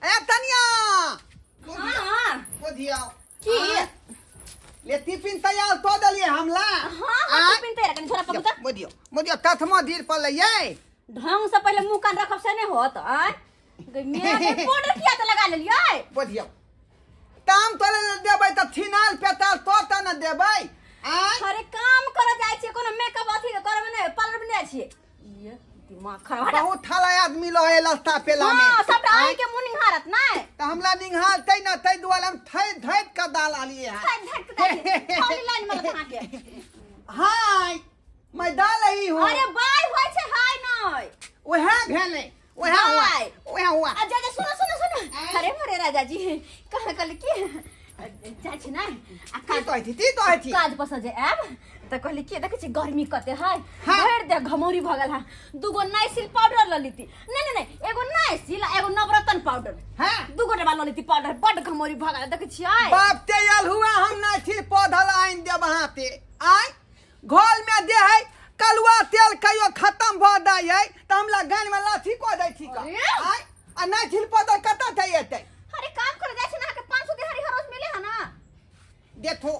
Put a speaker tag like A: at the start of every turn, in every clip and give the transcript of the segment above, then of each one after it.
A: ए तनिया हां बोधिया
B: की
A: ले टिफिन तैयार तो देलिए हमला।
B: हां टिफिन तैयार कनी झोला पकड़ त
A: बोधियो बोधियो कथमा धीर पर लइए
B: ढंग से पहले मुंह कान रखब से नहीं होत। आय गई मिया के पाउडर किया त लगा लेलिए।
A: बोधियो काम तोरे देबै त थिनाल पेताल तो त न देबै। आय
B: अरे काम कर जाय छी कोनो मेकअप अथी करब नै पार्लर में नै छी। ये दिमाग खराब
A: बहुत थाला आदमी लहे लस्ता पेला में।
B: हां सबटा आइ के मुंह निहारत नै
A: त हमला निहारतै न तै दुआरे हम थै धैत के दाल आलिए है।
B: थै धैत के दाल खाली लाइन में अहाँ के।
A: हाय मैं दाल ही हूं।
B: अरे बाय होय छै हाय नै
A: ओहे भेलै ओहे हुआ ओहे हुआ।
B: अच्छा अच्छा सुनो सुनो सुनो अरे मरे राजा जी कहाँ कल की जाइ छी नै आ
A: की कहै छी की कहै छी
B: काज पर जे आएब त कहली की देखै छी गर्मी कते है भरि दे घमौरी भ गेल है। दूगो नाइसिल पाउडर ल लीती नै नै नै एगो नाइसिल आ एगो नवरत्न पाउडर।
A: हां
B: दूगो डब्बा ल लीती पाउडर बड घमौरी भ गेल देखै छियै।
A: बाप ते आयल हुआ हम नाइसिल पौधा आनि देब हाथे। आय घोल में दे है कलुआ तेल कहियो खत्म भ जाय है त हमला गान में लाठी को दै छी का। आय आ नाइसिल पाउडर कत थे एतै।
B: अरे काम करे जाइ छी ना के 500 दिहाड़ी हर रोज मिले है ना।
A: देखो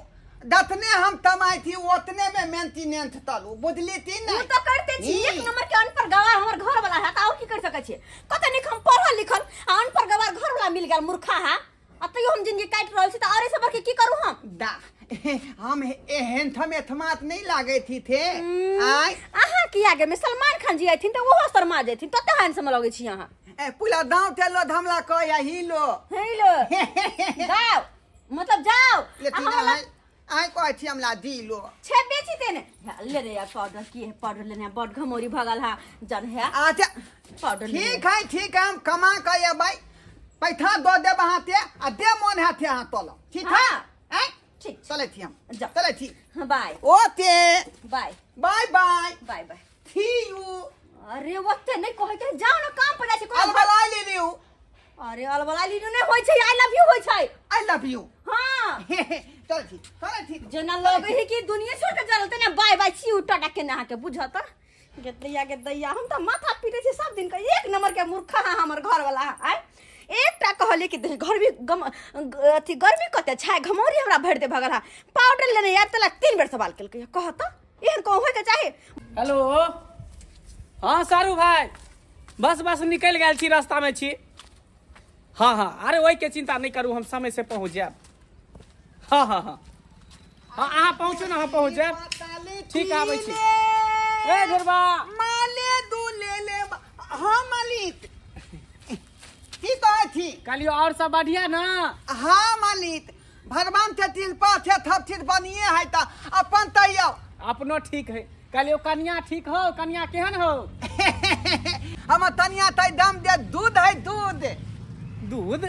A: दतने हम तमाई थी ओतने में मेंटेनेंस तलू बुझली थी ना।
B: उ तो करते छी एक नंबर के अनपढ़ गवार हमर घर वाला है त और की कर सकै छी। कते निक हम पढ़ल लिखल आ अनपढ़ गवार घर वाला मिल गेल मूर्खा है आ तैयो हम जिंदगी काटि रहल छी त और सब के की करू हम।
A: दा हम एहन थम एथमात नहीं लागे थी थे। आय
B: अहाँ की आगे में सलमान खान जी आथिन त ओहो शर्मा जेथिन तते हैंडसम लगै छी अहाँ।
A: ए पुला दांव ते लो धमला कह या हिलो
B: हिलो जाओ मतलब जाओ।
A: लेकिन आय कहै छी हमला दिलो
B: छे बेची तेने ले रे यार पाउडर की है पाउडर लेने बड घमौरी भगल है जन है।
A: अच्छा
B: पाउडर
A: ठीक है ठीक है हम कमा के अबै पैसा दो देब हाथे आ दे मोन हाथे अहाँ तोलो ठीक है। हैं
B: ठीक
A: चलै छी हम चलै छी
B: bye
A: okay
B: bye
A: bye bye
B: bye bye
A: see you.
B: अरे ओते नहीं कहै के जाओ ना काम पर जाइ छी कोनो
A: अलबला ले लियौ।
B: अरे अलबला लियौ नै होय छै I love you होय छै।
A: I love you
B: हां
A: चल ठीक चल ठीक
B: जेना लगै है कि दुनिया छोड़ के चलते ना बाय बाय छी उ टाटा के ना के बुझत गेदैया गेदैया हम त माथा पीटे छी सब दिन के एक नंबर के मूर्खा है हमर घर वाला। आय एकटा कहली कि घर भी अथी गर्मी कते छै घमौरी हमरा भरि दे भगल है पाउडर लेने यार तला 3 बेर सवाल केलकै कह त एहन कहू होय के चाही।
C: हेलो हाँ सारू भाई बस बस निकल गेल छी रास्ता में छी। हाँ हाँ अरे ओहि के चिंता नहीं करू हम समय से पहुँच जायब। हाँ हाँ हाँ हाँ अहाँ पहुँचू ना हम पहुँच जायब। ठीक आबै छी। ए घुरबा
A: माले दू ले ले। हाँ मालिक की कहै छी
C: कहलियो और सब बढ़िया ना।
A: हाँ मालिक भगवान के कृपा से सब चीज बनिए है त अपन तैयो
C: अपनो ठीक है। कहलियो कनिया ठीक हो कनिया केहन हो।
A: हम तनिया तै दम दे दूध है दूध
C: दूध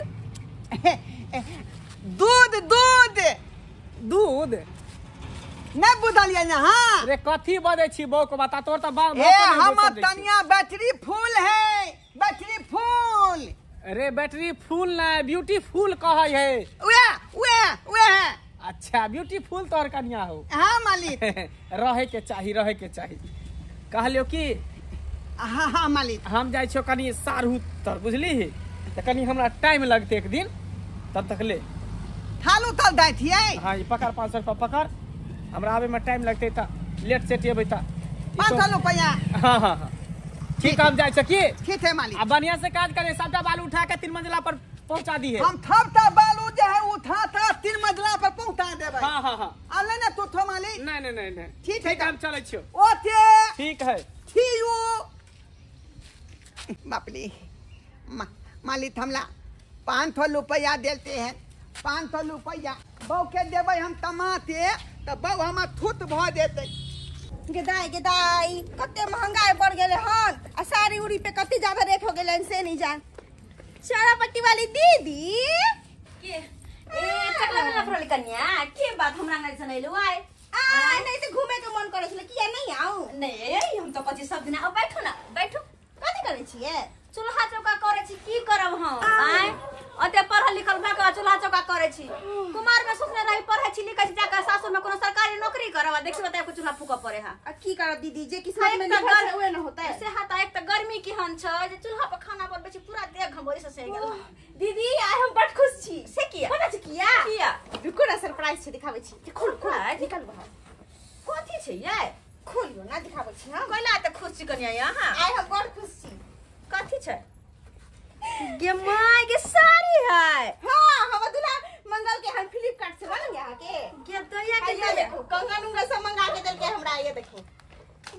A: दूध दूध
C: दूध
A: नहीं बुझलियै ना। हाँ
C: रे कथी बजै छी बौक बता तोर त बाल
A: ए हमर तनिया बैटरी फुल है बैटरी फुल।
C: अरे बैटरी फुल ना ब्यूटीफुल कहै है
A: उहे उहे उहे है।
C: अच्छा ब्यूटीफुल तोहर कनिया हो।
A: हाँ मालिक
C: रहे के चाही रहे के चाही। कहलियो कि
A: हाँ हाँ मालिक
C: हम जाइ छियो कनी सारू तर बुझली त कनी हमरा टाइम लगते एक दिन तब तक ले
A: थालू तल दै छियै।
C: हाँ ई पकड़ 500 रुपया पकड़ हमरा आबे में टाइम लगते त लेट सेट एबै त
A: 500 रुपया।
C: हाँ हाँ हाँ ठीक हम जाइ छी
A: ठीक है मालिक।
C: आ बढ़िया से काज करे सबटा बालू उठा के 3 मंजिला पर पहुंचा दी है।
A: हम सबटा बालू जे है उठा था 3 मंजिला पर पहुंचा देबै।
C: हाँ हाँ हाँ
A: आ ले ना तू थो मालिक।
C: नहीं नहीं नहीं नहीं
A: ठीक है
C: हम चलै छियो।
A: ओके
C: ठीक है
A: सी you. बापली मालिक हमला 500 रुपया देते हैं 500 रुपया बहू के देबै हम तमाते त बहू हमर थूत भ देतै।
D: गेदाई गेदाई कते महंगाई बढ़ गेले हन आ साड़ी उड़ी पे कते ज्यादा रेट हो गेले से नहीं जान। चारा पट्टी वाली दीदी
B: के ए चकला वाला फरल कन्या के बात हमरा नहीं सुनैलु आय
D: आ नहीं तो घूमे के मन करे छले किया नहीं आऊ।
B: नहीं हम तो कथि सब दिन आऊ बैठू ना बैठू।
D: कथि करै छियै
B: चूल्हा चौका करै छी की करब हम आय। अते पढ़ल लिखल भऽ के चूल्हा चौका करै छी। कुमार में सोचने रही पढ़ै छी लिखै छी जाके सासुर में कोनो सरकारी नौकरी करब आ देखियो त चूल्हा फूकऽ पड़े है।
D: आ की करब दीदी जे किस्मत में लिखल छै ओए न होतै।
B: से हा त एक त गर्मी केहन छै जे चूल्हा पर खाना बनबै छी पूरा देह घमौरी से सहि गेल।
D: दीदी आइ हम बड खुश छी।
B: से किया?
D: पता छै किया?
B: किया?
D: रुको ना सरप्राइज छै दिखाबै छी। खोल खोल निकल बाहर।
B: कथी छै यै?
D: खोलियो ना दिखाबै छी हम।
B: कोइला त खुश छी कनिया अहाँ?
D: आइ हम बड खुश छी।
B: कथी छै? गे my गे साड़ी है।
D: हां हम दूल्हा मंगल के हम फ्लिपकार्ट से मालूम है के।
B: गे दैया के
D: ये देखो कंगन उंगन सब मंगा के देलके हमरा। ये देखो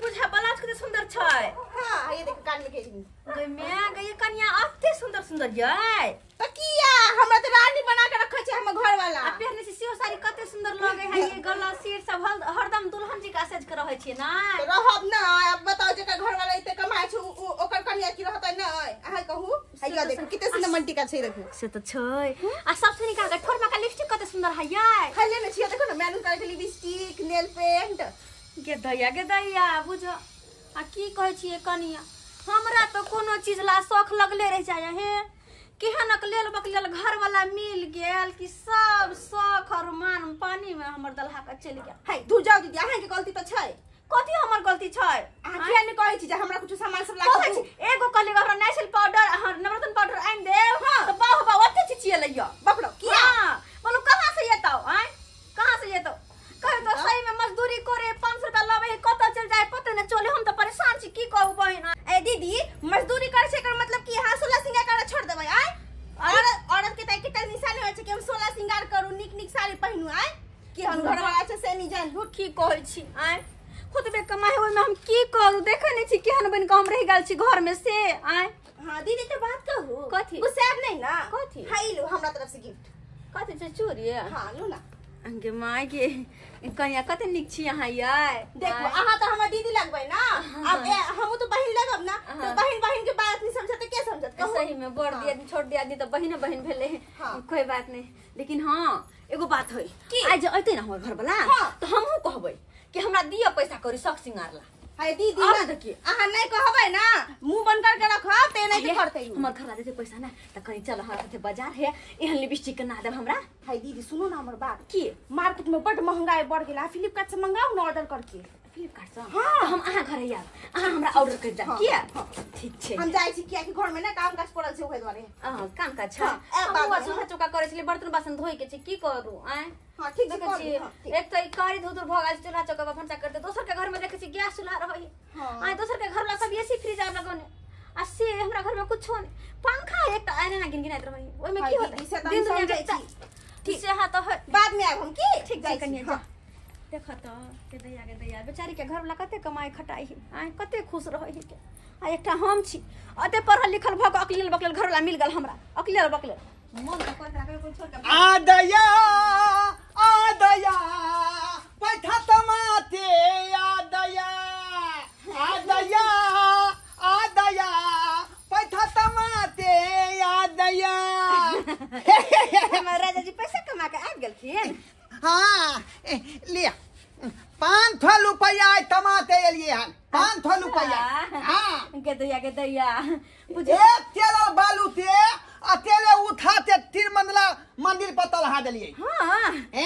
B: बुझा ब्लाउज कते सुंदर छै।
D: हां ये देखो कान में के
B: गे my गे ये कनिया अते सुंदर सुंदर यै।
D: त किया हमरा त रानी बना के रखै छै हमर घर वाला।
B: आ पहने छी सेहो साड़ी कते सुंदर लगे है। ये गला सिर सब हरदम दुल्हन जी का सज के रहै छै ना।
D: त रहब ना। अब बताओ जेकर घर वाला एते कमाय छै ओकर कनिया की रहतै ना? अहाँ कहू। हैया देखो कते सुंदर मंटिका छै देखो।
B: से त छै। आ सबसे निकाल के ठोर में का लिपस्टिक कते सुंदर है यै।
D: खाली ने छियै देखो ना मैरून कलर के लिपस्टिक नेल पेंट।
B: गे दैया बुझ आ की कहै छियै कनिया हमरा तो कोनो चीज ला शौख लगले रह जाय हे। केहन अकलेल बकलेल घर वाला मिल गेल कि सब शौख और मान पानी में हमर दलहा के चलि गेल।
D: है दूर जाओ दीदी अहाँ के गलती त छै।
B: कथी हमर गलती छै?
D: अहाँ किया ने कहै छी जे हमरा कुछ सामान सब लाग
B: कहै छी? एगो कहली हमरा नेचुरल पाउडर अहाँ नवरत्न पाउडर आनि देब त बाह बाह ओते चिचियलैया।
D: बाप रे
B: किया? बोलू कहां से एतौ? आय कहां से एतौ? कहे तो सही में मजदूरी करे 500 रुपया लावे है कत चल जाए पते न चले। हम त परेशान छी की कहू बहिन।
D: ए दीदी मजदूरी करे छै एकर मतलब कि अहाँ 16 सिंगार करे छोड़ देबै? आय औरत के त एकटा निशानी होय छै कि हम 16 सिंगार करू नीक नीक साड़ी पहिनू। आय कि हम घर वाला छै से नहीं जान।
B: की कहै छी? आय खुद बे कमाए ओय में हम की करू? देखै नै छी केहन बन के हम रह गेल छी घर में से। आय
D: हां दीदी के बात कहू।
B: कथी?
D: गुस्साब नहीं ना।
B: कथी?
D: हां लो हमरा तरफ से गिफ्ट।
B: कथी छै? चूड़ी?
D: हां लो ना।
B: अंगे my गे कनिया कते नीक छी अहाँ यै।
D: देखो अहाँ त हमर दीदी लगबै ना। अब हमहु तो बहिन लगब ना तो बहिन बहिन के बात नहीं समझत के समझत कहू?
B: सही में बड़ दिया छोट दिया आदमी त बहिन बहिन भेले। कोई बात नहीं लेकिन हां एगो बात होई आज अइते ना हमर घर वाला त हमहु कहबै कि हमरा दिया पैसा करी शौक सिंगार ला।
D: हाय दीदी ना देखिए अहाँ नहीं कहबै ना मुंह बंद करके रखब ते नहीं करतै।
B: हमर घर वाला जे पैसा ना त कहीं चल हमरा साथे बाजार है एहन लिपस्टिक के ना देब हमरा।
D: हाय दीदी सुनो ना हमर बात।
B: की?
D: मार्केट में बड महंगाई बढ़ गेल फ्लिपकार्ट से मंगाऊ ना ऑर्डर करके।
B: फ्लिपकार्ट से? हां हम अहाँ घर आब अहाँ हमरा ऑर्डर कर देब। किया? ठीक छै
D: हम जाइ छी किया कि घर में ना काम काज पड़ल छै ओहि दुआरे।
B: हां काम काज छै। हम चूल्हा चौका करै छली बर्तन बासन धोइ के छै की करू? आय
D: हां ठीक छै।
B: एक त कारी धुधुर भ गेल चूल्हा चौका पर भनसा करते दोसर के घर में देखै छी गैस चूल्हा रहै। आय दोसर के घर वाला सब एसी फ्रिज आर लगौने आ से हमरा घर में कुछो नै पंखा एक त आने ना गिनगिनाइत रहै ओइ में की होतै दिन दुनिया के ठीक से। हां त
D: बाद में आब हम की
B: ठीक छै कनिया जा। देख त के दैया बेचारी के घर वाला कते कमाई खटाई है आय कते खुश रहै है के। आ एकटा हम छी अते पढ़ल लिखल भ के अकलेल बकलेल घर वाला मिल गेल हमरा अकलेल बकलेल मन त कोई तरह के कोई छोड़ के
A: आ दया आ दया पैठा तमाते आ दया आ दया आ दया पैठा तमाते आ दया।
B: हमर राजा जी पैसा कमा के आबि गेलखिन।
A: हां लिया 500 रुपया तमाते एलिए हन 500 रुपया। हां
B: के दैया बुझे
A: एक तेल बालू ते आ तेले उठाते तीर मंदला मंदिर पर तलहा देलिए।
B: हां
A: ए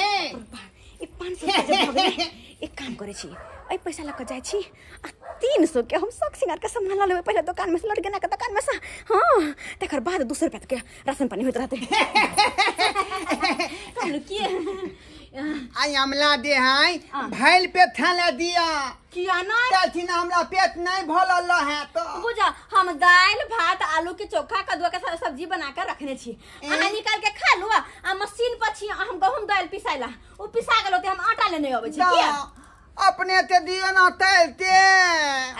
B: ई 500 के जब भऽ गेलै एक काम करै छी एहि पैसा लऽ कऽ जाइ छी आ 300 के हम शौक सिंगार के सामान लऽ लेबै पहिले दोकान में से लटगेना के दोकान में से। हां तकर बाद 200 रुपया के राशन पानी होइत रहतै। कहलु की
A: आई हमला दे है भैल पे थाले दिया
B: किया नहीं
A: कहलथिन हमरा पेट नहीं भरल है तो
B: बुझा हम दाल भात आलू के चोखा कद्दू के सब्जी बना के रखने छी अहाँ निकाल के खा लू आ मशीन पर छी हम गहूम दाल पिसाइला ओ पिसा गेल होते हम आटा लेने अबै छी किया
A: अपने ते दिए ना तेल ते।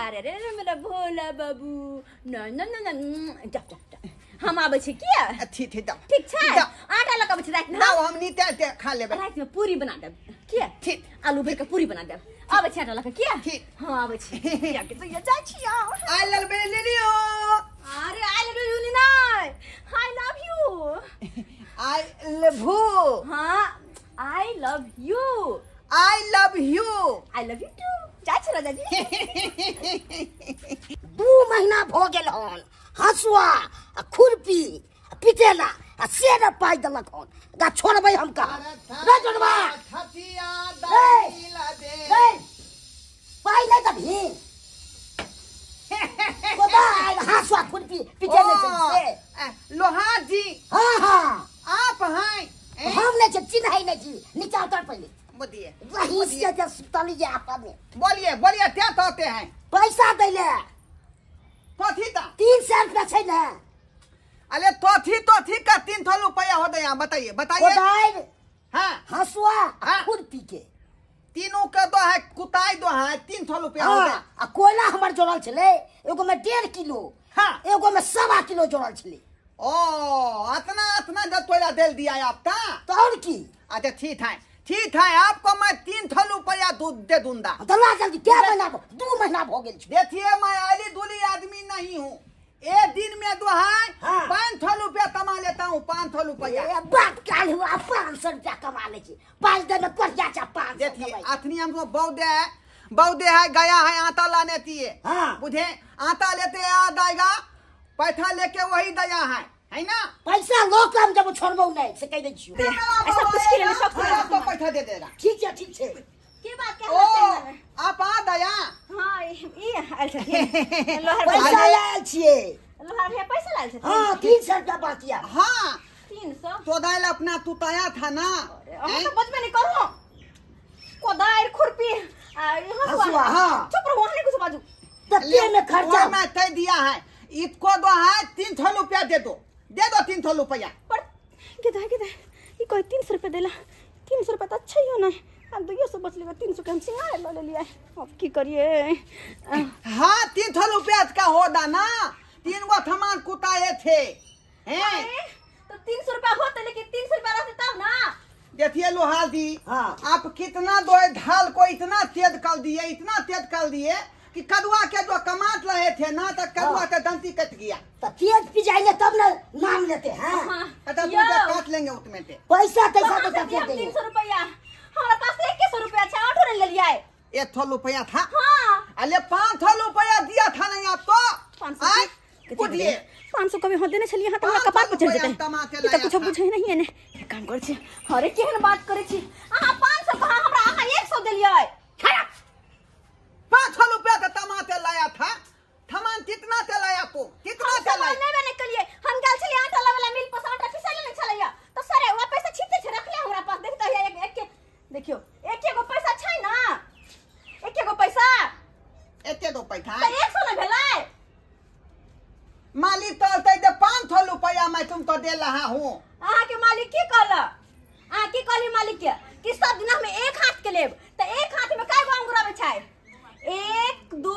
B: अरे रे रे मेरा भोला बाबू ना ना ना ना जा जा जा हम आबै छी किया?
A: ठीक ठीक
B: ठीक छै आटा लऽ कऽ आबै छी राति में।
A: ना हम नी तेल ते खा लेबै
B: राति में पूरी बना देब किया?
A: ठीक
B: आलू भरि के पूरी बना देब आबै छी आटा लऽ कऽ किया?
A: ठीक
B: हां आबै छी किया के तो जाइ छी।
A: I love you.
B: अरे I love you नहीं I love you.
A: I love you.
B: हां I love you.
A: I love you.
B: I love you too. जाइ छी राजा जी।
E: 2 महीना भ गेल हन हसुआ आ खुरपी आ पिटेला आ से न पाइ देलक हन गा छोड़बै हम कहाँ रे जोनबा
A: थथिया दैला दे
E: रे पाइ नै दबही कोदारि हाँसुआ खुरपी पीटे नै छै से
A: लोहार जी।
E: हाँ हाँ
A: आप हैं
E: हम नहीं छी चिन्है नहीं छी नीचा उतर पहिले
A: बोलिए
E: वही से जे सुतली जे आपन में
A: बोलिए बोलिए क्या कहते हैं
E: पैसा दैले
A: कथी ता
E: 300 रुपया छै ने।
A: अरे तोथी तोथी का 300 रुपया हो गया बताइए बताइए।
E: कोदारि
A: हाँ
E: हंसुआ
A: हाँ।
E: खुरपी के
A: तीनों के दो है कुताई दो है 300 रुपया हो गया।
E: आ कोयला हमर जोड़ल छलै एगो में 1.5 किलो
A: हाँ
E: एगो में 1.25 किलो जोड़ल छलै।
A: ओ अतना अतना जब तोला दे दिया आप ता
E: तो और की।
A: अच्छा ठीक है आपको मैं 300 रुपया दूध दे दूंगा।
E: तो ला जल्दी क्या महीना 2 महीना हो गेल।
A: देखिए मैं आली दूली आदमी नहीं हूँ एक दिन में दो है 500 रुपया कमा लेता हूँ 500 रुपया।
E: बात काल हुआ 500 रुपया कमा ले छी 5 दिन में कोरिया चा 500।
A: देखिए अथनी हमको बहुदे है गया है आटा लाने दिए
E: हाँ।
A: बुझे आटा लेते आ जाएगा पैसा लेके वही दया है ना।
E: पैसा लो कम जब छोड़बो नहीं से कह दै छियो
B: ऐसा कुछ के लिए सब
A: तो पैसा दे देगा।
E: ठीक है ठीक है
B: की बात के
A: ओ आप आ दया।
B: हां ई आयल छथिन लोहार
E: पैसा लायल छिए
B: लोहार भैया पैसा लायल छथिन।
E: हां 300 रुपया बाकी है।
A: हां
B: 300
A: तो दाल अपना तुताया था ना।
B: हम तो बचबे नहीं करू कोदारि खुरपी हंसुआ।
E: हां
B: चुप रहो वहां नहीं कुछ बाजू
E: तो ते में खर्चा
A: मैं तय दिया है इसको दो है 300 रुपया दे दो 300 रुपया।
B: पर किधर ई कोई 300 रुपया देला 300 रुपया तो अच्छा ही हो ना अब 200 बच लेगा 300 के हम सिंगार ले लिया अब की करिए।
A: हाँ 300 रुपया का हो दाना 3 गो थमान कुताए थे हैं
B: तो 300 रुपया होते लेकिन 300 रुपया रहते तब ना।
A: देखिए लोहार जी
E: हाँ।
A: आप कितना दो ढाल को इतना तेज कर दिए इतना तेज कर दिए कि कदुआ के जो कमात रहे थे ना तो कदुआ के दंती कट गया।
E: तो तेज पिजाइले तब ना नाम लेते हैं।
B: हाँ।
A: अच्छा काट लेंगे उसमें से
E: पैसा तैसा तो दे
B: 300 रुपया हमारे पास 2100 रुपया छै 8 ले लिया है
A: 100 रुपया था।
B: हां
A: अरे 500 रुपया दिया था नहीं आप तो पूछिए
B: 500 कभी हो देने छलिए हां त हमरा कपार पर चढ़ जेतै ई त कुछ बुझै नहीं है ने एक काम करै छी अरे केहन बात करै छी अहाँ 500 कहाँ हमरा अहाँ 100 देलियै।
A: 500 रुपया का टमाटर लाया था थमान कितना ते लाया तू कितना ते लाया
B: नहीं नहीं कलिए हम गेल छलिए आटा वाला मिल पर आटा पिसा लेने छलैया तो सरे वो पैसा छिपते छै रखले हमरा पास देखते है एक एक के देखियो एक एगो पैसा छै ना एक एगो पैसा
A: एते दो पैसा
B: त 100 न भेलै
A: मालिक तोलते दे 500 रुपया मैं तुमको दे रहा हूं।
B: अहाँ के मालिक की कहल अहाँ की कहली मालिक के कि सब दिन हम एक हाथ के लेब त एक हाथ में काय गो अंगूर आबै छै 1 2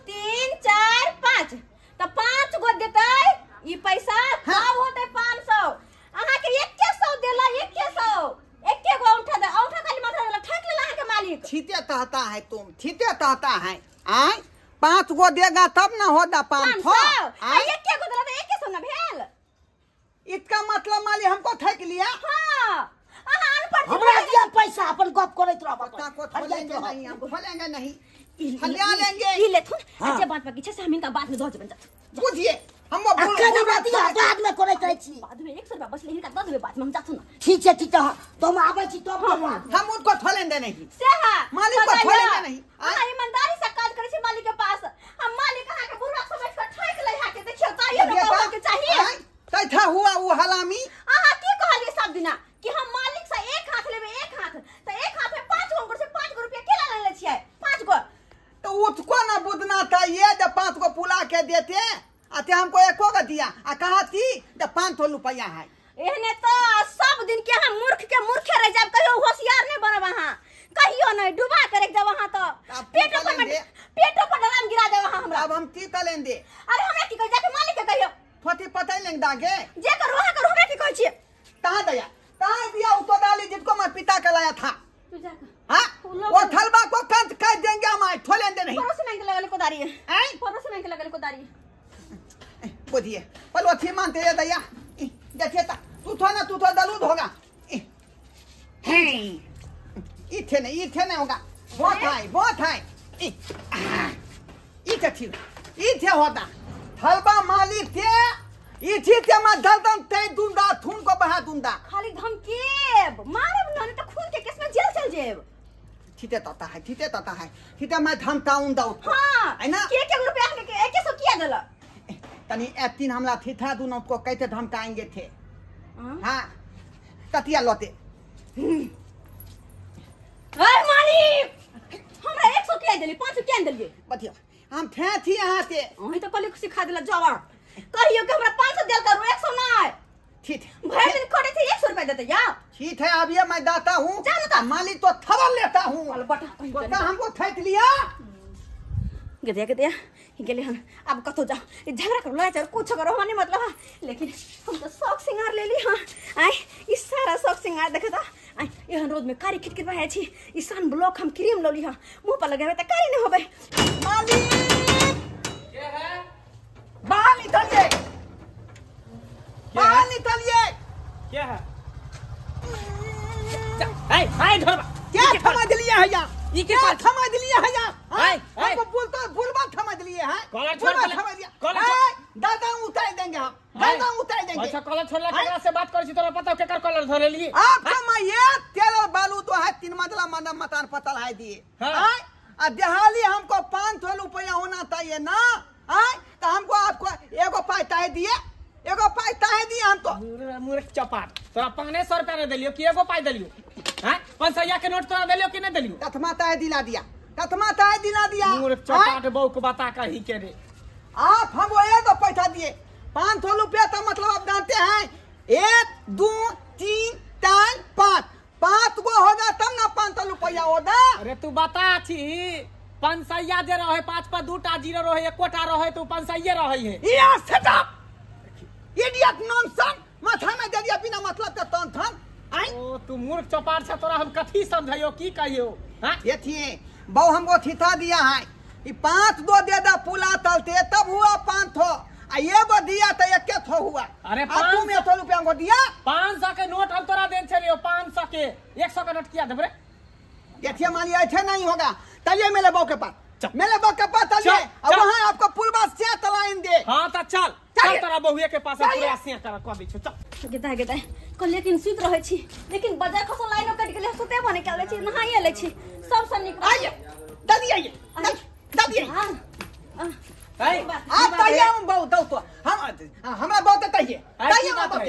B: 3 4 5 त 5 गो देतै ई पैसा तब होतै 500 अहाँ के 100 देला 100 एके गो औंठा दे औंठा खाली माथा देला ठक लेला अहाँ के मालिक।
A: छीते कहता है तुम छीते कहता है आय 5 गो देगा तब ना होदा 500
B: आ एके गो देला त 100 ना भेल
A: इसका मतलब मालिक हमको ठक लिया।
B: हां अहाँ अनपढ़
E: हमरा दिया पैसा अपन गप करैत रहब
A: को खोलेंगे नहीं हम खोलेंगे नहीं हलिया लेंगे
B: ई लेथुन अच्छा बात बाकी छै से हम इनका बाद में दऽ देबनि
A: बुझिए हम भूल
E: अखन हमरा दिया बाद में करैत रहै छी
B: बाद में 100 रुपया बचलै हिनका दऽ देबै बाद में हम जाथुन ना।
E: ठीक छै ठीक छै तो हम आबै छी तब
A: हम उनको खोलेंगे नहीं
B: से हां
A: मालिक को खोलेंगे नहीं।
B: अहाँ ईमानदारी से काज करै छी मालिक के पास हम मालिक अहाँ के बुढ़वा समझ के ठक लै हा के देखियौ ताइयो न कहै के चाहिए
A: तैथा हुआ वो हलामी।
B: अहाँ की कहलियै सब दिना कि हम मालिक से एक हाथ लेबै एक हाथ त एक हाथ में 5 गो अंगूर से 5 गो रुपया केला लेले छियै 5 गो
A: तो उसको ना बुदना था ये जब 5 गो पुला के देते आते हमको एको गो दिया आ कहा थी जब 500 रुपया है।
B: एहने तो सब दिन के हम मूर्ख के मूर्खे रह जाब कहियो होशियार नहीं बनब अहाँ कहियो नहीं डुबा के रख देब अहाँ तो पेटो पर डराम गिरा देब अहाँ हमरा।
A: अब हम की करेंगे
B: अरे हमरा की कहै जाके मालिक के कहियो
A: थोती पता लेंगे दागे
B: जे करू अहाँ करू हमरा की कहै छियै
A: कहां दया कहां दिया उसको डाली जिसको मैं पिता के लाया था
B: तू जा
A: हां वो थलबा को कंत कह देंगे हम आज ठोलेंगे नहीं।
B: परोस में लगल कोदारी है परोस में लगल कोदारी
A: बुझिए पलो थी मानते है दया देखिए ता तू थो ना तू थो दलूद होगा हैं इथे नहीं होगा बहुत है इथे ठीक इथे होता थलबा मालिक थे इथे ते मैं दलदन ते दूंगा थुनको था दूंदा
B: खाली धमकेब मारब न त खून के केस में जेल चल जेब।
A: ठीते तता है, ठीते तता है, ठीते मैं धमकाऊं दा उसको।
B: हां
A: है ना
B: के के रुपया के एक सौ किया देला
A: तनी ए तीन हमला थीथा दूनो को कैसे धमकाएंगे थे। हां ततिया लोते
B: अरे मालिक हमरा 100 किया देली 5 किया देलिए
A: बतिया हम थे थी यहां से
B: अहीं तो कहली सिखा देला जवाब कहियो कि हमरा 500 देल करू 100 नहीं।
A: ठीक
B: भर दिन करे थे 100 रुपया देते या।
A: ठीक है अब ये मैं दाता हूं मालिक तो थवर लेता हूं बता हमको थैत लिया
B: गदिया गदिया गेले हन अब कतो जाओ झगड़ा करो लड़ाई कुछ करो हमारे मतलब है लेकिन हम तो शौक सिंगार ले ली। हां आय ई सारा शौक सिंगार देखत आय एहन रोज में कारी खिटखिट भए छी ई सन ब्लॉक हम क्रीम लौली। हां मुंह पर लगावे त कारी नहीं होबे।
A: मालिक
C: के है
A: बाहर निकलिए, बाहर निकलिए।
C: क्या है ए ए धरबा
A: क्या थमा दिलिए है या
C: ई के
A: क्या थमा दिलिए है या हमको बोलता बोलबा थमा दिलिए है
C: कॉलर छोड़
A: थमा दिया
C: कॉलर
A: दादा उतार देंगे हम, दादा उतार देंगे।
C: अच्छा कॉलर छोड़ला केकरा से बात करै छी तोरा पता केकर कॉलर धरेली
A: आप कमा ये तेल और बालू तो है तीन मदला मदम मतान पतल है दिए। हां आ देहाली हमको 500 रुपया होना चाहिए ना। आय तो हमको आपको एगो पाई ताहे दिए, एगो पाई ताहे दिए हम तो
C: मूर्ख चपाट तोरा 500 रुपया नहीं देलियो कि एगो पाई देलियो हैं 500 के नोट तोरा देलियो कि नहीं देलियो
A: तथमा ताहे दिला दिया, तथमा ताहे दिला दिया।
C: मूर्ख चपाट बहू को बता कहीं के रे
A: आप हमको एगो पैसा दिए 500 रुपया तो मतलब आप जानते हैं 1 2 3 4 5 5 गो होगा तब ना 500 रुपया होगा।
C: अरे तू बता छी 500 जे रहे 5 पर 2 टा 0 रहे एकोटा रहे तो 500 रहे है।
A: ये सेट अप इडियट नॉनसेंस माथा में दे दिया बिना मतलब के तन थन।
C: आई ओ तू मूर्ख चपार छ तोरा हम कथी समझाइयो की कहियो। हां
A: ये थी बहु हमको थीथा दिया है ई 5 दो दे दा पुला तलते तब हुआ 500 आ एगो दिया तो एके थो हुआ।
C: अरे
A: तुम 100 रुपया हमको दिया
C: 500 के नोट हम तोरा देन छलियो 500 के 100 के नोट किया देब रे।
A: देखिए मालिक ऐसे नहीं होगा चलिए मेरे बहू के पास, मेरे बहू के पास चलिए और वहाँ आपको पुलवा से तलाइन दे।
C: हां त चल चल तोरा बहुए के पास पूरा से कर कह दै छौ चल।
B: गेदा गेदा कह लेकिन सुत रहै छी लेकिन बाजार खसो लाइन कट गेलै सुते बने के लै छी नहाइए लै छी सबसे नीक।
A: आइए दादी आइए दादी
B: हां
C: ए
A: आप तैया हम बहु दौ तो हम हमरा बहुत तैये तैये हम बहुत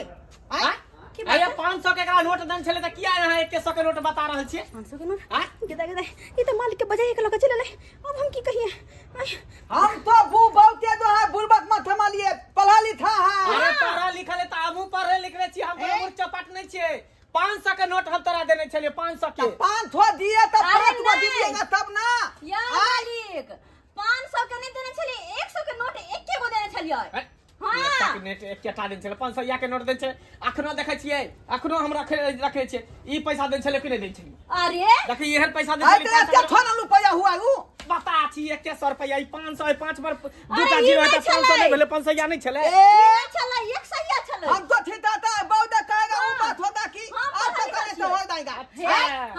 C: हां अरे 500 के एकरा नोट देन छले त किया यहाँ 100 के नोट बता रहल छी
B: 500 के नोट गेदा गेदा ई त मालिक के बजाय के लक चले अब हम की कहिए।
A: हम तो बू बहुते जो है बुलबक मत थमा लिए पढ़ा लिखा है।
C: अरे पढ़ा लिखल त हमहु पढ़े लिखले छी हम तो मूर्ख चपाट नहीं छियै। 500 के नोट हम तोरा देने छलियै 500 के
A: 500 दिए त 5 गो दीजिएगा तब ना
B: या मालिक 500 के नहीं देने छलियै 100 के नोट एके गो देने छलियै।
C: हां के नेट एकटा देन छले 500 या के नोट देन छले अखनो देखै छियै अखनो हम रखे रखे छियै ई पैसा देन छले कि नहीं देन छले।
B: अरे
C: देखी एहन पैसा देन छले
A: अरे थोड़ा रुपया हुआ उ
C: बता छी 100 रुपया ई 500 5 पर दूटा जीरो त 500 नहीं भेले 500 या नहीं छले
B: ए छले 100 या छले
A: हम तो ठीता था बहुत कहेगा उ बात होता कि आप तो करे तो हो जाएगा।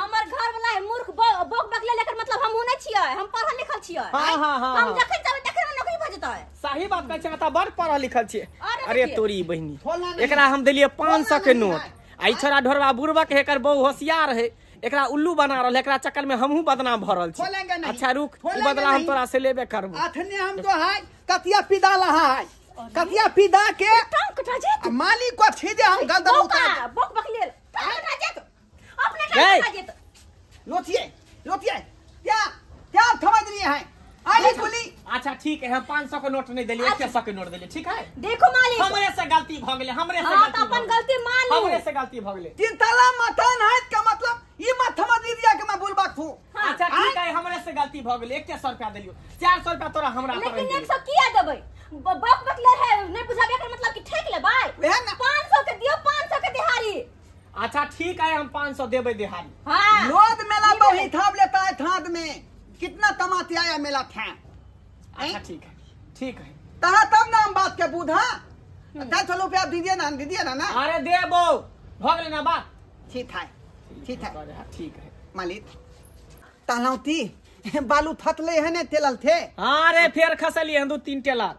B: हमर घर वाला है मूर्ख बक बकले लेकर मतलब हम नहीं छियै हम पढ़ल लिखल छियै।
C: हां हां हां
B: हम जखन जाबै तखन नौकरी भ जेतै।
C: सही बात कहै छै त बड़ पढ़ल लिखल छियै। अरे तोरी बहिनी एकरा हम देलियै 500 के नोट आ ई छोरा ढोरबा बुड़बक एकर बहु होशियार है एकरा उल्लू बना रहल एकरा चक्कर में हमहू बदनाम भ रहल छी। अच्छा रुक ई बदला हम तोरा से लेबे करबो।
A: अखने हम तो है कतिया पिदा लहा है कतिया पिदा के
B: टांग कटा जेत
A: मालिक को छी दे हम गलदन उतार
B: बक बक लेल टांग कटा जेत अपने टांग कटा जेत।
A: लोथिए लोथिए क्या क्या थमा दिए हैं आली कुली।
C: अच्छा ठीक है हम 500 के नोट नहीं देलिए 100 के नोट देलिए ठीक है।
B: देखो मालिक
C: हमरे से गलती भ गेलै हमरे से गलती।
B: हां त अपन गलती मानू
C: हमरे से गलती भ गेलै।
A: तीन तला मकान है का मतलब ई मत थमा दी दिया के मैं बोलबाक हूं।
C: अच्छा ठीक है हमरे से गलती भ गेलै 100 रुपया देलियो 400 रुपया तोरा हमरा पर
B: लेकिन 100 किया देबै बक बक ले है नहीं बुझाबे कर मतलब कि ठेक लेबै 500 के दियो 500 के दिहाड़ी।
C: अच्छा ठीक है हम 500 देबै दिहाड़ी।
B: हां
A: लोद मेला बहु थाप लेता है थाद में कितना कमाते आया मेला था।
C: अच्छा ठीक है ठीक है
A: तहा तब ना हम बात के बुधा 10 रुपया दीजिए ना दीजिए ना ना।
C: अरे देबो भ गेलै ना बात।
A: ठीक है ठीक है
C: ठीक है
A: मालिक तहलौती बालू थतले है ने तेलल थे।
C: अरे फेर खसलिए 2-3 टेलर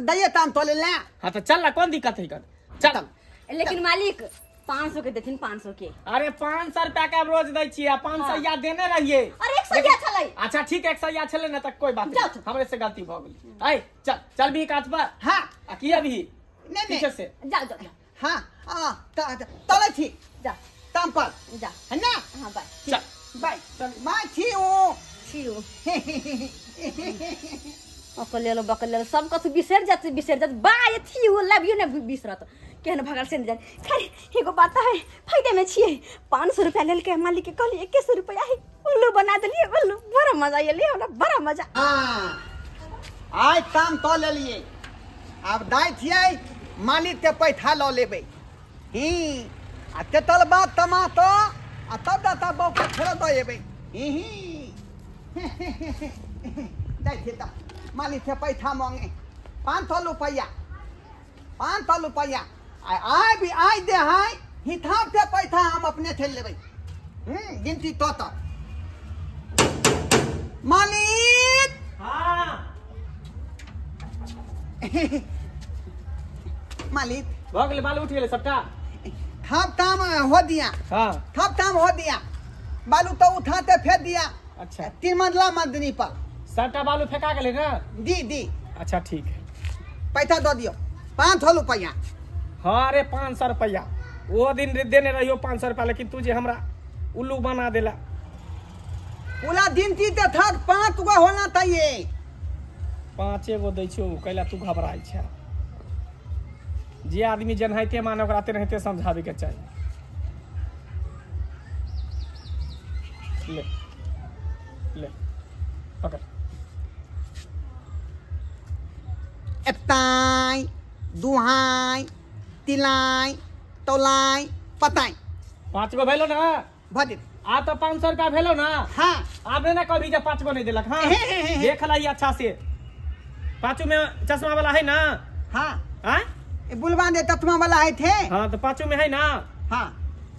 A: दइए ताम तोले ले।
C: हां तो चल ना कौन दिक्कत है कर चल।
B: लेकिन मालिक 500 के देथिन 500 के।
C: अरे 500 रुपया के रोज दै छी आ 500 या देने रहिए।
B: अरे 100 या छलै।
C: अच्छा ठीक 100 या छलै ना त कोई बात नहीं, हमरे से गलती भ गेली। ऐ चल चल भी काज पर।
A: हां
C: आ की अभी
A: नहीं
C: पीछे से
B: जाओ जाओ।
A: हां आ तले छी
B: जा
A: ताम पर
B: जा
A: है ना।
B: हां बाय
C: चल
A: बाय बाय छी ओ
B: छी ओ अकलेलो बकलेलो सब कथु बिसर जात बिसर जात बाय थी ओ लव you ने बिसरत केहन भगल से जान। खैर एगो बात है फायदे में छिए 500 रुपया लेल के मालिक के कहली 2100 रुपया है उल्लू बना देलिए उल्लू बड़ा मजा आइले हमरा बड़ा मजा।
A: हां आज ताम तो लेलिए अब दाइ छियै मालिक के पैसा ल लेबै ही आ तेतल बात तमा तो आ तब दाता बौ के छोड़ द एबै ही दाइ छियै त मालिक से पैसा मांगे 500 रुपया 500 रुपया आय भी आय दे है हिसाब से पैसा हम अपने ठेल लेबै गिनती तो तो मालिक।
C: हाँ
A: मालिक
C: भऽ गेलै बालू उठ गेलै सबटा
A: थाप ताम हो दिया।
C: हाँ
A: थाप ताम हो दिया बालू तो उठाते फेंक दिया।
C: अच्छा
A: 3 मंजिला मदनी पर
C: सबटा बालू फेंका गेलै ना
A: दी दी।
C: अच्छा ठीक है
A: पैसा दऽ दियौ 500 रुपया।
C: हाँ अरे 500 रुपया वो दिन देने रहियो 500 रुपया लेकिन तू जे हमरा उल्लू बना देला।
A: पूरा दिन ती ते थक 5 गो होना चाहिए
C: 5 गो दै छियौ कैला तू घबराइ छै। जे आदमी जनहैते माने ओकरा तेनाहिते समझाबे के चाही। ले ले पकड़
A: एताई दुहाई तिलाई तोलाई पताई
C: 5 गो भेलो ना
A: भ जेतै।
C: आ तो 500 रुपया भेलो ना।
A: हाँ
C: आपने ना कभी जब 5 गो नहीं दिलक। हाँ देख लाई अच्छा से पाँचों में चश्मा वाला है ना।
A: हाँ
C: हाँ
A: बुलवा दे चश्मा वाला है थे।
C: हाँ तो पाँचों में है ना।
A: हाँ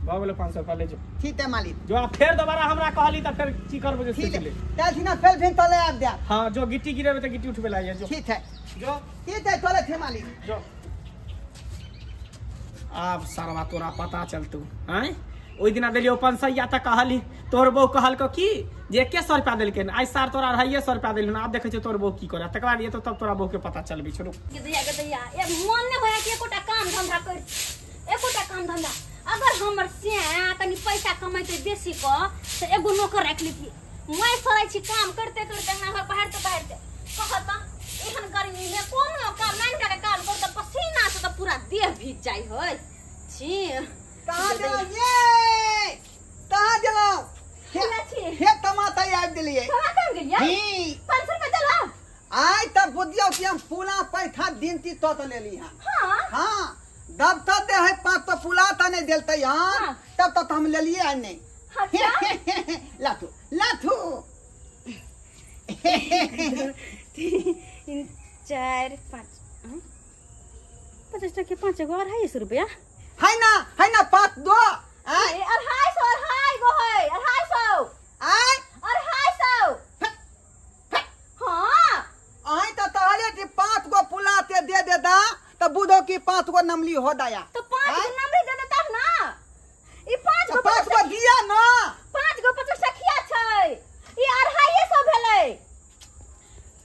C: भऽ गेलै 500 रुपया ले जो।
A: ठीक है मालिक
C: जो आप फिर दोबारा हमरा कहली त फिर की करबो जे
A: ठीक है चल ना फिर फिर तले आब दे।
C: हाँ जो गिट्टी गिरेबे त गिट्टी उठबे लागि जो।
A: ठीक है
C: जो
A: ठीक है चले थे मालिक
C: जो। आब सरवा तोरा पता चलतू हैं ओइ दिना देलियो 500 त कहली तोर बहू कहलको की जे 2100 रुपया देलकै आइ सार तोरा 250 रुपया देलहन आब देखै छियौ तोर बहू की करे तकर बाद ये तो तब तोरा बहू के पता चलबी छोड़ू।
B: गदैया गदैया ए मन नै होया कि एकोटा काम धंधा कर एकोटा काम धंधा अगर हमर से तनी पैसा कमाइते बेसी क त एगो नौकर राख लेती मैं सरै छी काम करते करते अंगना घर पहाड़ते पहाड़ते कहत एहन गर्मी में कोनो काम नाइन का काम कर त पसीना से त पूरा देह भीज जाय है छी।
A: कहां गेलौ ये कहां गेलौ हे टमाटर आबि देलिए
B: कहां कहां गेलिए
A: ही
B: 500 रुपया देलौ
A: आइ त बुझियौ कि हम पूरा पैसा दिनती तो तो लेली हां।
B: हां
A: हां दब तब दे है 5 तो पुला त नहीं देलतै हां तब तक हम लेलिए आ नहीं।
B: अच्छा
A: लाथू लाथू
B: 3 4 5 50 टके 5 गो 250 रुपया
A: है ना 5 दो
B: आय 250 2.5 गो है 250
A: आय
B: 250। हां
A: आय त तहले कि 5 गो पुला ते दे दे दा त बुझो कि 5 गो नमली हो दया
B: तो 5 गो नमली दे दे तब ना ई 5 गो
A: 5 गो दिया ना
B: 5 गो 50 सखिया छै ई 250 भेलै।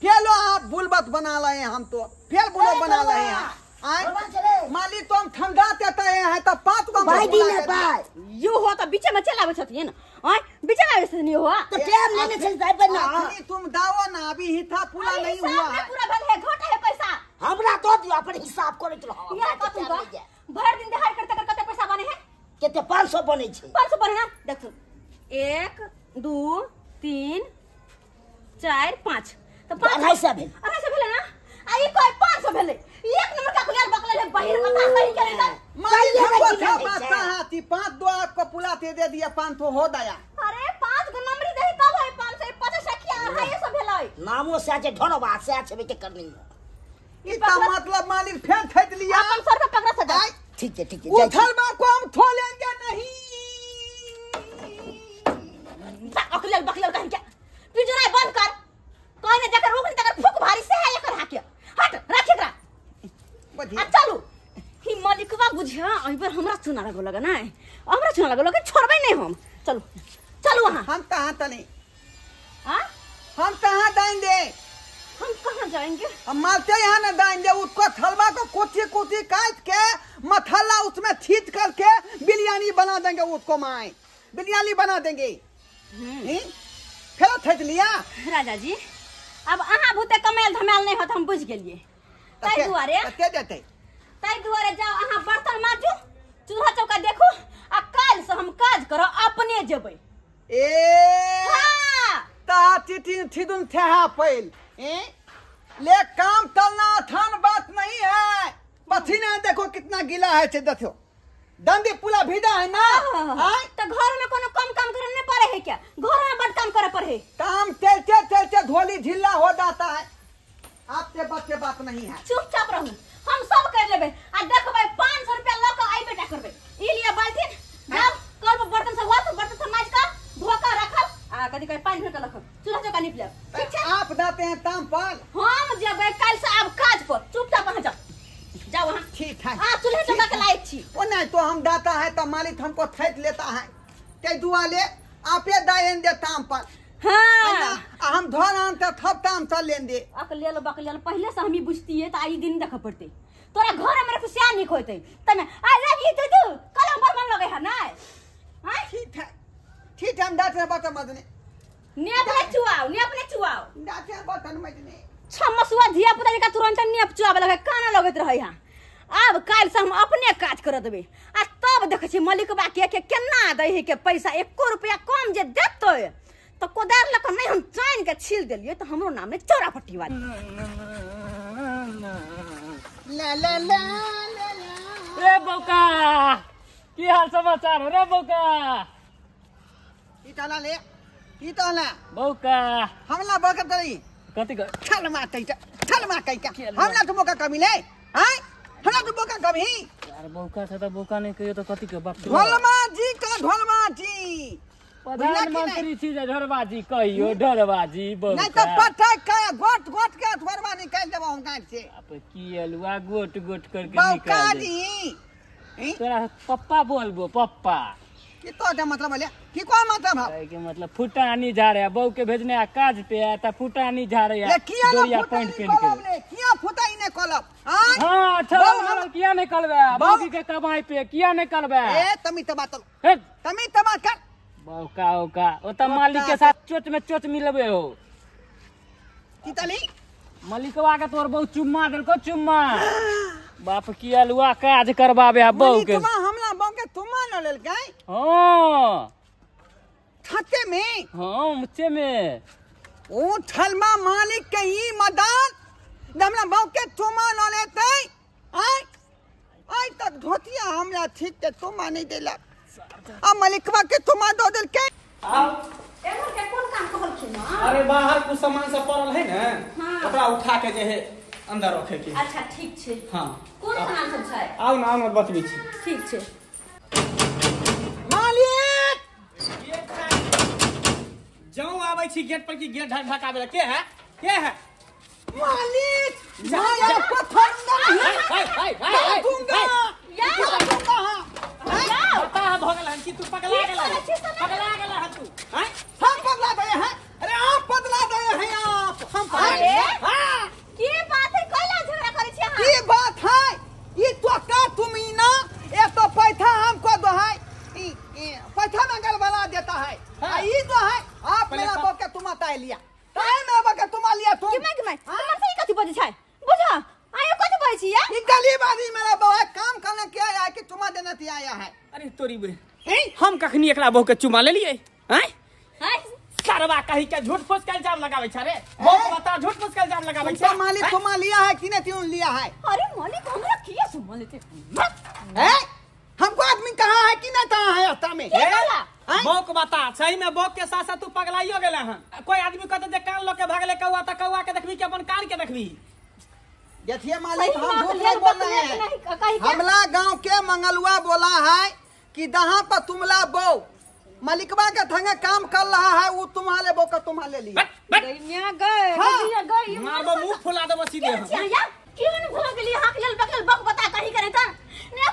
A: फेलो आप बुलबत बना रहे हैं हम तो फिर बुलबत बना रहे हैं आय मालिक तो हम ठंडा देते हैं त 5 गो
E: भाई दी ना भाई
B: यो हो त बीच में चलाबै छथिन आय बीच में आबै छथिन यो हो
E: तो टाइम लेने चल जाय पर ना
A: अखनी तुम दाओ ना अभी हिथा पूरा नहीं हुआ है
B: पूरा भेल है घाटा है पैसा
E: हमरा तो दियो अपन हिसाब करैत रहो
B: यार कथु का भर दिन देहार करते कर कते पैसा बने है
E: कते 500 बनै छै
B: 500 बने ना देखो 1 2 3 4 5 तो
E: 250 भेल
B: 250 भेल ना आ ई कोई 500 भेलै एक नंबर का खुलाल बकले है बहिर बता सही करे त
A: मालिक हमको था बात हाथी 5 दो आपको पुला दे दे दिया 500 हो दया।
B: अरे 5 गो नंबरी दही तब है 500 50 सखिया 250 भेलै
E: नामो से छै ढोरबा से छै के करनी
A: ई त मतलब मालिक फेर ठेक लिया
B: अपन सर पे पकड़ा सजा।
E: ठीक है ठीक है
A: उठल बा को हम थोलेंगे नहीं
B: अकलल बकलल कहीं के पिंजरा बंद कर कहीं ने जाकर रोक तकर फूक भारी से है एकर हाके हट रख एकरा आ चलू ही मालिकवा बुझिया एहि बेर हमरा चुना लगो लगा ना, हमरा चुना लगो लगा, छोड़बै नहीं हम। चलू चलू वहां।
A: हम कहां तनी?
B: हां
A: हम कहां जाएंगे?
B: हम कहां जाएंगे?
A: हम मारते यहाँ ना जाएंगे, उसको थलवा को कोची कोची काट के मसाला उसमें छीट करके बिरयानी बना देंगे उसको, माए बिरयानी बना देंगे। फिर थक लिया
B: राजा जी। अब अहाँ भूते कमेल धमेल नहीं होत, हम बुझ गेलिए। ताहि दुआरे ताहि दुआरे जाओ अहाँ बर्तन माजू, चूल्हा चौका देखू, आ काल्हि से हम काज करब, अपने जेबै।
A: ए
B: हां
A: ता टीटी ठिदुन थेहा पैल ए ले काम तलना आसान बात नहीं है। पसीना देखो कितना गीला है, छे देखो दंडी पूरा भीजा है ना।
B: हां तो घर में कोनो कम काम करे नहीं पड़े है क्या? घर में बड़ काम करे पड़े है।
A: काम चलते चलते धोली ढीला हो जाता है, आपसे बस के बात नहीं है।
B: चुपचाप रहू, हम सब कर लेबे। आ देखबै 500 रुपया ल के आई बेटा करबे। ई लिया बाल्टीन, जाओ कर बर्तन सब हुआ तो बर्तन सब माज के धो के रखल, आ कदी कहीं पानी भर के रखल, चूल्हा चौका नीप लेब। ठीक छै?
A: आप जाते हैं ताम पर,
B: हम जेबै काल से अब काज पर। चुपचाप वहां जाओ, जाओ वहां।
A: ठीक है।
B: हां चूल्हा चौका के लायक छी।
A: ओ नहीं तो हम दाता है तो मालिक हमको थैत लेता है, ते दुआ ले आपे दाएन दे ताम पर।
B: हां
A: हम धर आनते थप ताम चल लेन दे।
B: अकलेल बकलेल पहले से हम बुझतिए त आई दिन देख पड़ते। तोरा घर में खुशिया नहीं होते तमे I love you तू कलम पर मन लगे है ना। हां
A: ठीक है ठीक है, हम दाते बर्तन मजने
B: ने अपने चुआओ, ने अपने चुआओ
A: दाते बर्तन मजने
B: छमसुआ धिया पुता जका तुरंत नेप चुआबे लगे, काना लगैत रहै। हां अब काल्हि से हम अपने काज कर देबै, आ तब देखै छी मलिकबा के के केना दै है के पैसा, एको रुपया कम जे देतै तो कोदार लऽ कऽ नहीं हम चानि के छील देलियै तो हमरो नाम नहीं चौरा पट्टी वाली।
A: ला ला ला ला
C: रे बौका की हाल समाचार रे बौका?
A: की तला ले की तला
C: बौका
A: हमला बौका तरी
C: कथि
A: छल मातै छल मातै का हमला तो बौका कमी ले। हां हमरा तो बौका कमी
C: यार, बौका छ त बौका नै कहियो त कथि के बाप।
A: ढोलमा जी का ढोलमा जी
C: प्रधानमंत्री छी जे ढोरबाजी कहियो ढोरबाजी बौका
A: नहीं तो पटक के गोट गोट के ढोरबा निकाल देबो हम गांठ से।
C: आप की अलुआ गोट गोट करके
A: बौका
C: निकाल
A: जी
C: तोरा पप्पा बोलबो पप्पा
A: की तो का मतलब ले की को मतलब है
C: के मतलब फुटानी जा रहा बहू के भेजने आ काज पे आ त फुटानी जा रहा
A: डोरिया पैंट पहन के किया फुटाई ने कलब। हां
C: हां अच्छा किया नहीं कलबे बहू के कमाई पे किया नहीं कलबे।
A: ए तमी त बात तमी त बात कर
C: बौका औका ओ त मालिक के साथ चोट में चोट मिलबे हो।
A: की तली
C: मालिकवा के तोर बहु चुम्मा देलको चुम्मा। बाप की अलुआ काज करबाबे आ बहू के।
A: मालिकवा हमला बहू के चुम्मा न लेलकै।
C: हां
A: छते में।
C: हां मुच्चे में
A: ओ ठलमा मालिक के ई मदान हमला बहू के चुम्मा न लेतै। आय आय तक धोतिया हमला ठीक के चुम्मा नहीं देलक, आ मलिकवा के तुमा दो दिल के।
C: आओ
B: एमहर के कोन काम कहलखिन?
C: अरे बाहर कुछ सामान सब पड़ल है ना, ओकरा उठा के जे है अंदर रखे के।
B: अच्छा ठीक छै।
C: हां
B: कोन सामान सब छै?
C: आओ ना, आओ ना बतबै छी।
B: ठीक छै
A: मालिक।
C: जाऊ आबै छी गेट पर की गेट ढक ढकाबे के है के है
A: मालिक? मैं आपको छोड़ूंगा नहीं,
C: हाय हाय हाय
A: दूंगा दूंगा। हां
C: पता है भगल हन कि तू पगला गेला, पगला गेला हन तू। हां
A: हम पगला गए हैं? अरे आप पगला गए हैं आप। हम
B: अरे
A: हां
B: की बात है, कैला झगड़ा करै छी अहाँ?
A: की बात है ई तो का तुम ई ना एक तो पैसा हमको दो है, पैसा मंगल वाला देता है। आ ई जो है आप मेरा बाप के तुम आता लिया ताए मेरा बाप के तुम लिया तुम
B: की मैं तुमर से ई कथि बजै छै बुझा आयो कथि बजै छी या?
A: ई गरीब आदमी मेरा बाप है, काम करने के आया है कि तुमा देने ते आया है।
C: अरे तोरी बे हम कखनी एकरा बहू के चुमा लेलिए? हैं
B: हैं
C: सरवा कहि के झूठ फूस के इल्जाम लगाबै छ रे बहू बता, झूठ फूस के इल्जाम लगाबै छ।
A: मालिक तुमा लिया है कि नहीं तुम लिया है?
B: अरे मालिक हमरा किया सुमा लेते
A: हैं? हमको आदमी कहाँ है कि नहीं कहाँ है रास्ता में?
C: बहू के बता सही में बहू के साथ साथ तू पगलाइयो गेला हन। कोई आदमी कहते जे कान ल के भागले कौआ त कौआ के देखबी कि अपन कान के देखबी?
A: देखिए मालिक हम झूठ नहीं बोल रहे हैं। हमला गांव के मंगलुआ बोला है कि दहां पर तुमला बो मलिकवा के थंगे काम कर रहा है, वो तुम्हारे बो का तुम्हारे लिए
B: गए गई
C: मारबो मुंह फुला देबो सीधे।
B: केहन भऽ गेली अहाँके लेल बकलेल बक बता कही करे त ने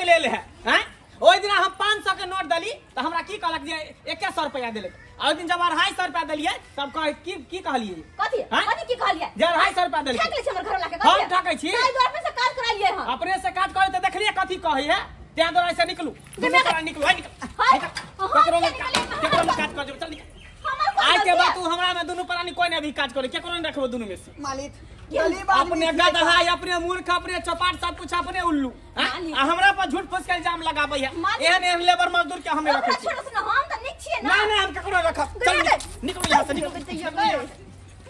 C: लेल है हैं। ओहि दिन हम 500 के नोट देली त हमरा की कहलक जे 100 रुपया देलक। आ ओहि दिन जब 250 रुपया देलियै तब कह की कहलियै
B: कथि कथि की कहलियै
C: जे 250 रुपया देलकै।
B: ठक ले छै हमर घर वाला के
C: हम ठकै छी
B: ताहि द्वार पे से काज करालियै हम
C: अपने से काज करे त देखलियै कथि कहै है त्या द्वारा से निकलू दुनू निकलू हाय निकल केकरो में काज कर चल निकल। आज के बाद तू हमरा में दुनू प्राणी कोई नहीं अभी काज करे केकरो नहीं रखबो दुनू में से
A: मालिक
C: अपने गधा अपने मूर्ख अपने चौपाट सब कुछ अपने उल्लू आ हमरा पर झूठ फूस के इल्जाम लगाबै है। एहन एहन लेबर मजदूर के हमें रखै छी।
B: हम त नीक छियै
C: ना ना हम केकरो रखब चल निकलू यहां से निकलू।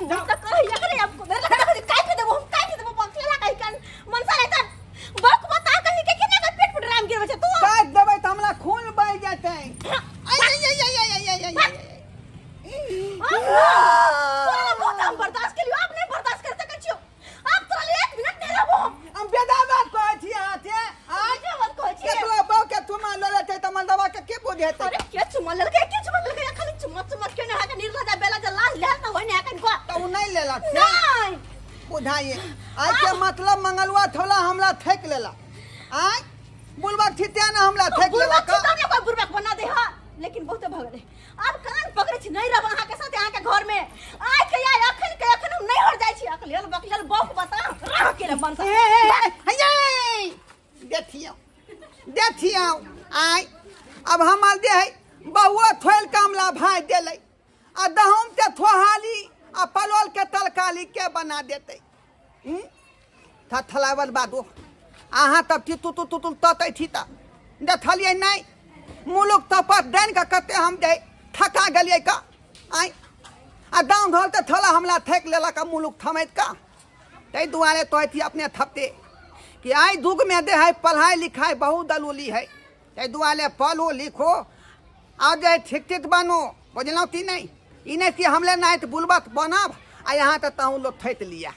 B: त कहै एकरे अब काटि देबो हम काटि देबो बकला कहि कन मनसा नै त बक बता कहि के केना के पेट पर राम गिरबै छै तू
A: काटि देबै त हमरा खून बहि जेतै। आई आई आई आई आई आई
B: बहुत हम बर्दाश्त केलियो आप नहीं बर्दाश्त कर सकै छियो। आप तोरा लिए 1 मिनट नहीं रहबो
A: हम बेदा बात कहै छी अहाँ के
B: आज बात कहै छी
A: केकरो बाप के चुमा लेले छै त मलदवा के के बुझेतै।
B: अरे के चुमा लेलकै के चुमा लेलकै खाली चुमा चुमा के ने के निर्लजा बेला जे लाज लेल त होय ने कन को
A: त उ नहीं लेलक
B: नहीं
A: बुझाइए। आइ के मतलब मंगलवा थोला हमरा थक लेला आइ बुलबा ठीते ना हमरा थक लेला
B: बुलबा ठीते कोई बुलबा बना दे हा लेकिन बहुत भऽ गेलै। आब कान पकड़ै छी नहीं रहब अहाँ के साथ अहाँ के घर में आइ के आइ अखन के अखन हम नहीं हट जाइ छी। अकलेल बकलेल बौक बता रह के मन से
A: हे देखियौ देखियौ आइ अब हमर दे है बहुआ थोल कामला भाइ देलै आ दहम के थोहाली आ पलोल के तरकारी के बना देतै। थथलावल बादो अहाँ तब थी तू तू तू तू ततै थी त देखलियै नहीं मुलुक तपत then के कते हम दे थका गेलियै का आइ आ दाम धल त थला हमला थक लेलक मुलुक थमैत का ताहि दुआरे तो थी अपने थपते कि आइ दुग में दे है पढ़ाई लिखाई बहुत दलूली है ताहि दुआरे पढ़ो लिखो आ जे ठीक ठीक बनो बुझलहुँ कि नहीं। ई नहीं कि हमले नहीं तो बुलबक बनब आ यहाँ तक तहूँ लोग थैत लिया।